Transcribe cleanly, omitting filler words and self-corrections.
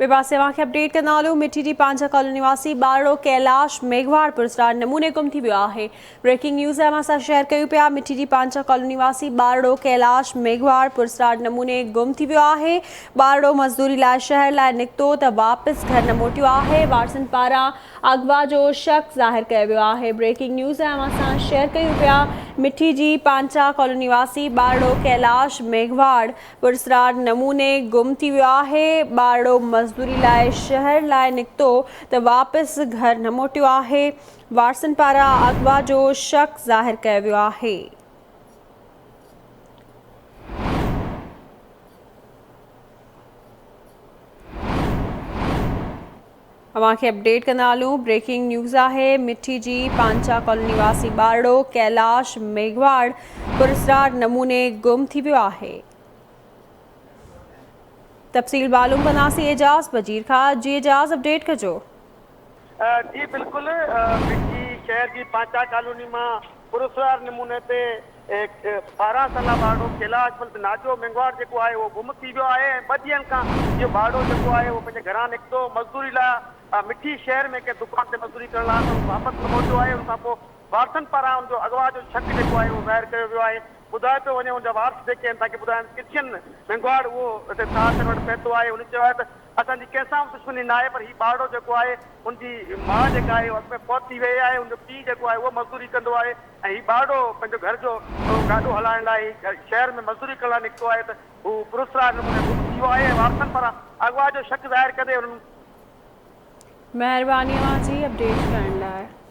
ٻئي پاسي اوهان کي اپڊيٽ ڪندا هلون مٺي جي پانجا ڪالوني واسي ٻارڙو ڪيلاش ميگهواڙ پراسرار نموني گم ٿي ويو آهي بريڪنگ نيوز اوهان سان شيئر ڪيون پيا مٺي جي پانجا ڪالوني واسي ٻارڙو ڪيلاش ميگهواڙ پراسرار نموني گم ٿي ويو آهي ٻارڙو مزدوري لاء شهر لاء نڪتو ته واپس گهر نه موٽيو آهي وارثن پاران اغوا جو شڪ ظاهر ڪيو ويو آهي بريڪنگ نيوز اوهان سان شيئر ڪيون پيا مٺي جي پانچا ڪالوني واسي ٻارڙو ڪيلاش ميگهواڙ پراسرار نموني گم ٿي ويو آهي، ٻارڙو مزدوري لاء شهر لاء نڪتو ته واپس گهر نه موٽيو آهي، وارثن پاران اغوا جو شڪ ظاهر ڪيو ويو آهي. اوهان کي اپڊيٽ ڪندا هلون بريڪنگ نيوز آهي مٺي جي پانچا ڪالوني واسي ٻارڙو ڪيلاش ميگهواڙ پراسرار نموني گم ٿي ويو آهي تفصيل معلوم ڪنداسين اعجاز بجير کان جي اعجاز اپڊيٽ ڪجو. جي بلڪل مٺي شهر جي پانچا ڪالوني مان پراسرار نموني تي 12 سالا ٻارڙو ڪيلاش ولد ناجو مينگهواڙ جيڪو آهي اهو گم ٿي ويو آهي ۽ ٻه ڏينهن کان اهو ٻارڙو جيڪو آهي اهو پنهنجي گهران نڪتو مزدوري لاء مٺي شهر ۾ ڪنهن دڪان تي مزدوري ڪرڻ لاء ته هو واپس نه موٽيو آهي ان کان پوء وارثن پاران ان جو اغوا جو شڪ جيڪو آهي اهو ظاهر ڪيو ويو آهي ٻڌايو پيو وڃي ان جا وارث جيڪي آهن تاڪي ٻڌائن ڪرشن مينگهواڙ اهو هتي صحافين وٽ پهتو آهي هن چيو آهي ته اسان جي ڪنهن سان به دشمني ناهي پر هي ٻارڙو جيڪو آهي ان جي ماء جيڪا آهي اها اڳ ۾ فوت ٿي وئي آهي ان جو پيء جيڪو آهي اهو مزدوري ڪندو آهي ۽ هي ٻارڙو پنهنجو گهر جو گاڏو هلائڻ لاء هي شهر ۾ مزدوري ڪرڻ لاء نڪتو آهي ته هو پراسرار نموني گم ٿي ويو آهي ۽ وارثن پاران اغوا جو شڪ ظاهر ڪندي انهن مهرباني اوهان جي اپڊيٽ ڪرڻ لاء.